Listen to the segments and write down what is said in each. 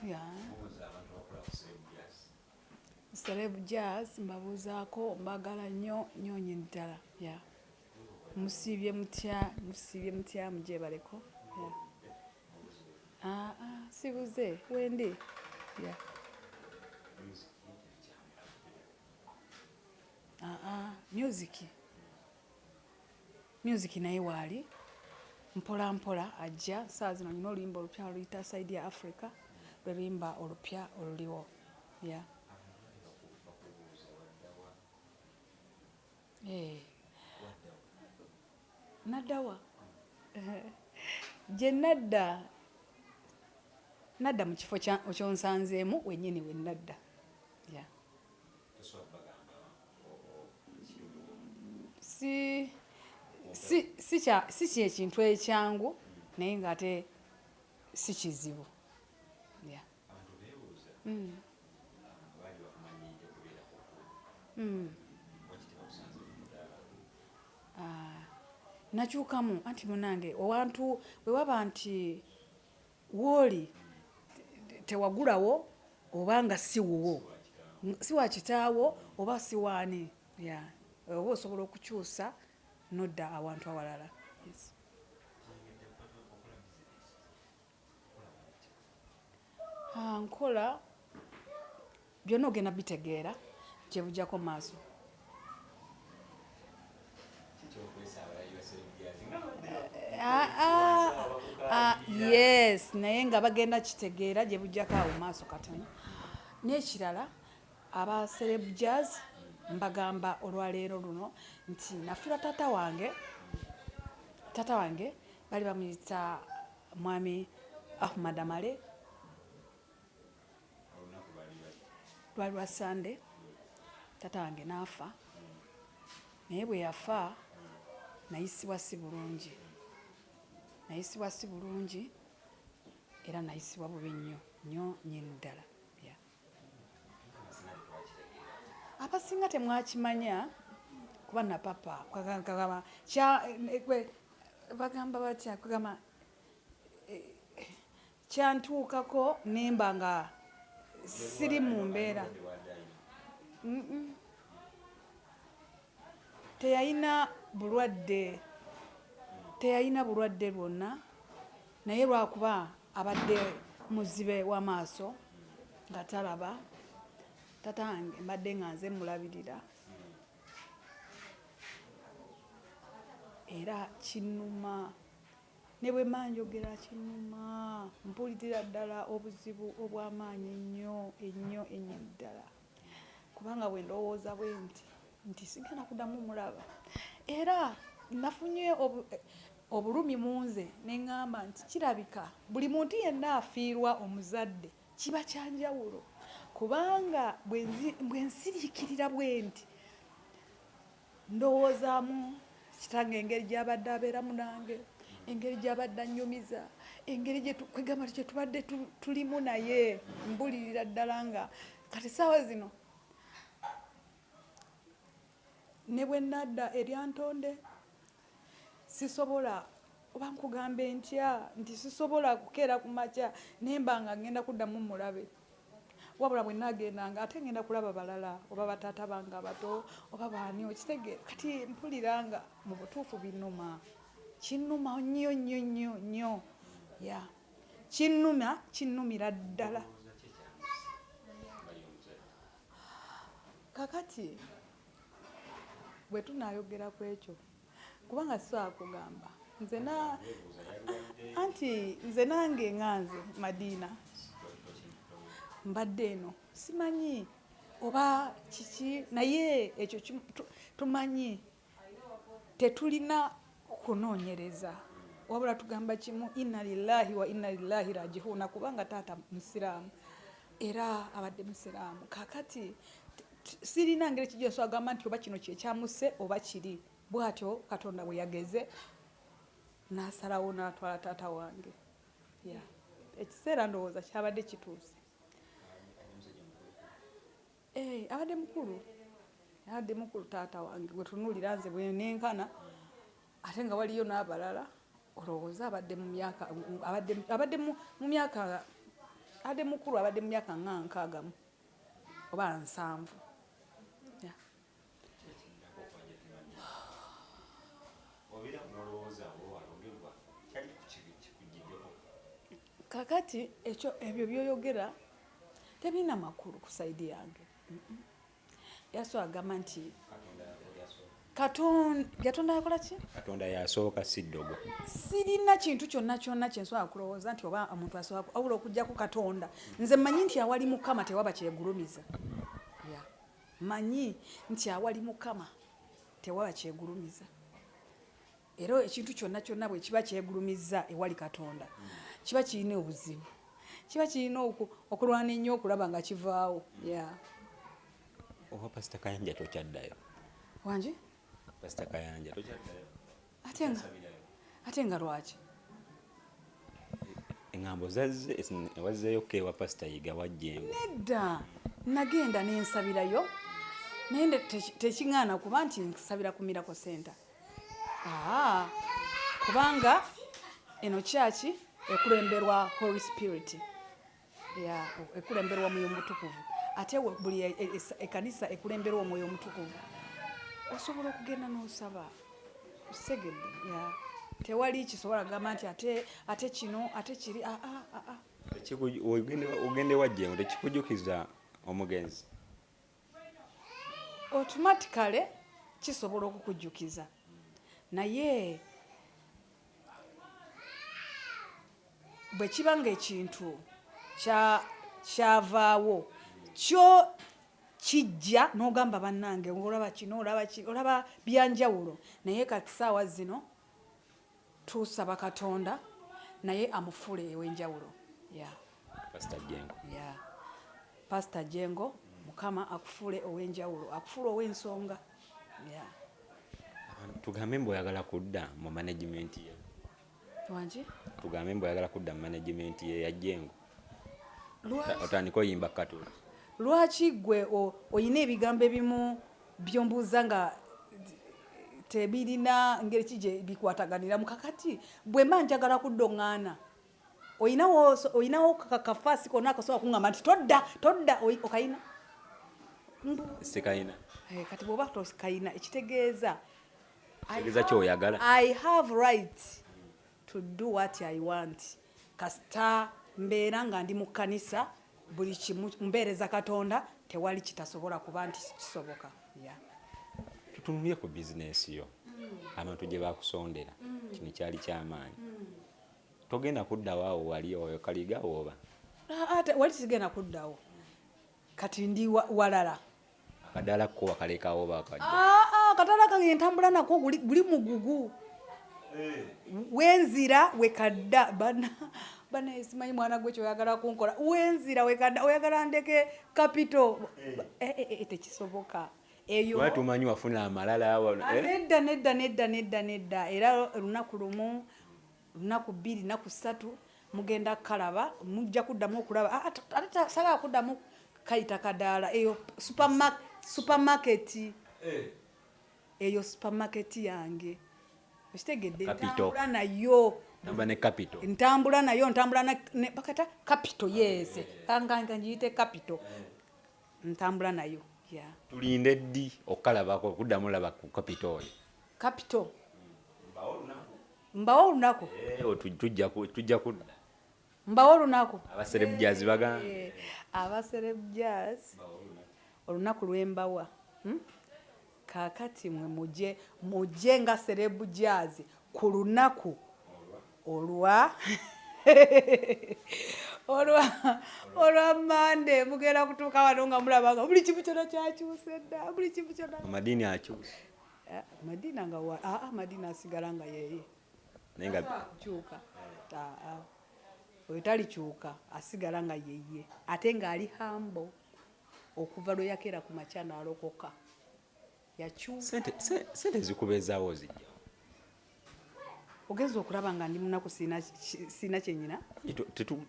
Yeah. Celeb Jazz mbabuuzaako, mbagala nnyo nnyo nnyini ddala. Yeah. Musiibye mutya, musiibye mutya, mugyebaleko. Yeah. Ah, ah, sibuze wendi. Yeah. Ah, ah, music. Music naye waali mpola mpola ajja. Saa zino nina oluyimba olupya oluyita Side ya Africa, lwe luyimba olupya oluliwo. Yeah. Eh. Naddawa gye nadda, nadda mu kifo kyonsanzeemu wennyini we nadda. Yeah. Si si si kya si kyekintu ekyangu naye ng'ate si kizibu. Yeah. Ah, nakyukamu anti munange owantu bwe waba nti wooli tewagulawo oba nga si wuwo, si wa kitaawo oba si waani, yeah, oba osobola okukyusa nodda awantu awalala. Yes. Ah, nkola byonna ogenda bitegeera gye bujjako maaso. Ah, ah, ah, yes, naye nga bagenda kitegeera gye bujjako awo maaso katono. N'ekirala aba Celeb Jazz mbagamba olwaleero luno nti nafiirwa taata wange. Taata wange bali bamuyita Mwami Ahmad Amale. Lwali lwa Sande, taata wange n'afa, naye bwe yafa nayisibwa si bulungi, nayisibwa si bulungi era nayisibwa bubi nnyo nnyo nnyini ddala. Yeah. Abasinga temwakimanya kuba napapa bagamba batya kugamba kyantuukako nemba nga siri mu mbeera. Teyalina bulwadde, teyalina bulwadde bwonna, naye lwakuba abadde muzibe w'amaaso nga talaba. Taata wange mbadde nga nze mulabirira era kinnuma, ne bwe mba njogera kinnuma, mpulirira ddala obuzibu obw'amaanyi ennyo ennyo ennyo ddala, kubanga bwe ndowooza bwe nti nti sigenda kuddamu mulaba, era nafunye obulumi mu nze ne ŋŋamba nti kirabika buli muntu yenna afiirwa omuzadde kiba kya njawulo, kubanga bwe nsiriikirira bwe nti ndowoozaamu kitange engeri gy'abadde abeeramu nange, engeri gy'abadde annyumiza, engeri kwegamba gye tubadde tulimu naye, mbulirira ddala nga kati ssaawa zino ne bwe nadda eryantonde sisobola, oba nkugambe ntya nti sisobola kukeera ku makya nemba nga ngenda kuddamu mulabe, wabula bwe naagendanga ate ngenda kulaba balala oba bataata bange abato oba baani, okitegeera. Kati mpulira nga mu butuufu binnuma, kinnuma nnyo nnyo nnyo nnyo, ya kinnuma, kinnumira ddala. Kakati bwe tunaayogera ku ekyo, kubanga sisobola kugamba nze na anti nze nange nga nze Madiina mbadde eno simanyi oba kiki, naye ekyo tumanyi tetulina kunoonyereza, wabula tugamba kimu, inna lillahi wa inna lillahi rajihuuna, kubanga taata musiraamu era abadde musiraamu. Kakati sirina ngeri kijja agamba nti oba kino kyekyamuse oba kiri bw'atyo. Katonda bwe yageze n'asalawo n'atwala taata wange. Yeah. Ekiseera ndowooza kyabadde kituuse. Eh, abadde mukulu, abadde mukulu taata wange gwe tunuulira nze bwe nenkana, ate nga waliyo n'abalala. Olowooza abadde mu myaka, abadde mu myaka Abadde mukulu, abadde mu myaka nga 60 oba 70. Yeah. Obeera n'olowooza walogebwa kyali kikujiddeko. Kakati ekyo ebyo byoyogera tebirina makulu ku side yange. Yaso agamba nti Katonda yakola ki? Katonda yasooka, si ddogo. Sirina kintu kyonna kyonna kyensobola kulowooza nti oba omuntu asobola wabula okugjako Katonda. Nze mmanyi nti awali Mukama tewaba kyegulumiza. Yeah. Manyi nti awali Mukama tewaba kyegulumiza. Era ekintu kyonna kyonna bwe kiba kyegulumizza ewali Katonda, kiba kirina obuzibu, kiba kirina okulwana ennyo okulaba nga kivaawo. Yeah. Oba Pasita Kayanja tokyaddayo? Wangi? Pasita Kayanja tokyaddayo? Ate nga lwaki? Eŋŋambo zazze, wazzeeyo ko ewa Pasita Yiga wajjeewo? Nedda, nagenda nensabirayo, naye tekiŋŋaana kuba nti nsabira ku Miracle Center. Aa, kubanga eno kyaki ekulemberwa Holy Spirit. Yeah, ekulemberwa Omwoyo Omutukuvu. Ate buli ekkanisa ekulemberwa Omwoyo Omutukuvu, osobola okugenda n'osaba. Segedde, yeah. Tewali kisobola kugamba nti ate kino ate kiri. Ah, ah, ah, ah. Ogende wajjeewo tekikujukiza omugenzi? Automatically kisobola okukujjukiza, naye bwe kiba nga ekintu kyavaawo kyo kijja n'ogamba bannange olaba kino, olaba olaba byanjawulo. Naye kati saawa zino tusaba Katonda naye amufuule ew'enjawulo. Yeah. Pasita Jengo. Yeah. Pasita Jengo, Mukama akufuule ow'enjawulo, akufuule ow'ensonga. Yeah. Tugambe mbu oyagala kudda mu management ye? Wangi? Tugambe mbu oyagala kudda mu management ye ya Jengo, otandike oyimba katuli? Lwaki gwe oyina ebigambo ebimu byombuuza nga tebirina ngeri ki gye bikwataganiramu? Kakati bwe mba njagala kudda oŋŋaana, oyinawo kafaasi konna akasobola kuŋŋamba nti todda, todda? Okayina? Sikayina. Kati bw'oba tokayina, ekitegeeza Tegeeza kyoyagala. I have right to do what I want. Kasita mbeera nga ndi mu kkanisa, buli kimu mbeereza Katonda, tewali kitasobola kuba nti kisoboka. Yeah. Tutunulye ku bizinesi yo, abantu gye bakusondera. Kino kyali kyamaanyi. Togenda kuddawo awo wali oyo kaliga oba? Wali sigenda kuddawo, kati ndi walala. Akadaala ko wakalekawo bakajja? Akadaala kange ntambula nako, guli mugugu wenzira wekadda. Bana bana, simanyi mwana gwe kyoyagala kunkola. Wenzira wekadda, oyagala ndeke capital? Tekisoboka eyo. Tumanyi wafuna amalala. Nedda, nedda, nedda, nedda, nedda. Era lunaku lumu, lunaku bbiri, naku ssatu, mugenda kalaba, mujja kuddamu okulaba. Ate sagala kuddamu kayita kadaala. Eyo supermarket, eyo supermarket yange, okitegedde? Ntambula nayo. Ntambula nayo, ntambula bakata capital. Yes, kanganga ngiyite capital, ntambula nayo. Tulinde ddi okukalabako, okuddamu laba ku capital oyo? Capital mbawo olunaku. Tujja kudda. Mbawo olunaku. Aba Celeb Jazz bagamba. Aba Celeb Jazz, olunaku lwembawa, Kaakati mwe muje, mujje nga Celeb Jazz ku lunaku olwa Mande. Mugenda kutuuka wano nga mulaba nga buli kimu kyonna kyakyuse dda, buli kimu kyonna. Amadiini akyuse? Madiina nga Madiina asigala nga yeye. Naye nga Kyuka oyo talikyuka, asigala nga yeye, ate ng'ali humble okuva lwe yakeera ku makya n'alokoka, yakyuka. Sente zikubeezaawo zijja? Ogenza okulaba nga ndi munaku, siina kyenyina.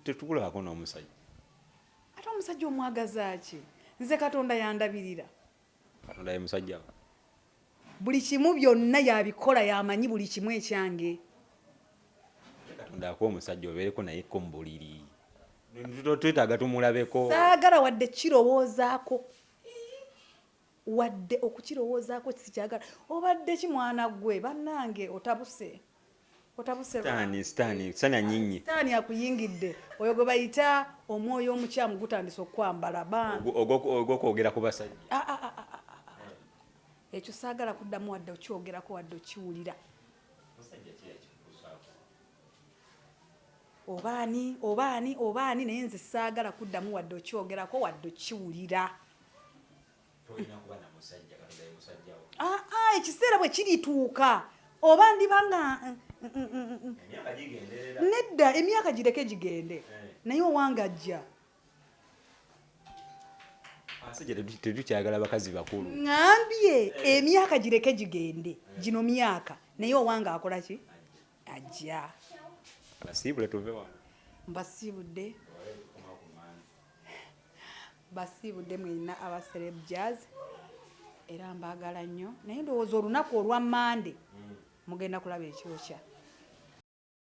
Tetukulabako n'omusajja. Ate omusajja omwagaza ki? Nze Katonda yandabirira. Katonda ye musajja wo? Buli kimu byonna yabikola, yamanyi buli kimu ekyange. Katonda akuwa omusajja obeereko naye ko mu buliri. Twetaaga tumulabeko. Saagala wadde kirowoozaako, wadde okukirowoozaako sikyagala. Obadde ki mwana gwe? Bannange, otabuse, otabuse. Sitaani, sitaani, sitaani anyinyi. Sitaani akuyingidde. Oyo gwe bayita omwoyo omukyamu gutandise okwambala bambi. Ogw'okwogera ku basajja. Ah, ah, ah, ah, ah, ah. Ekyo saagala kuddamu wadde okyogerako, wadde okiwulira. Obaani, obaani, obaani, naye nze saagala kuddamu wadde okyogerako, wadde okiwulira. Tolina kuba na musajja, Katonda ye musajja wo. Ah, ah, ekiseera bwe kirituuka oba ndiba nga Emyaka gigenderera. Nedda, emyaka gireke gigende, naye owange ajja. Abasajja tetukyagala bakazi bakulu. Ŋŋambye emyaka gireke gigende, gino myaka, naye owange akola ki? Ajja. Basiibule tuve wano. Mbasiibudde, basiibudde mwenna aba Celeb Jazz, era mbaagala nnyo, naye ndowooza olunaku olwa Mande mugenda kulaba ekyokya.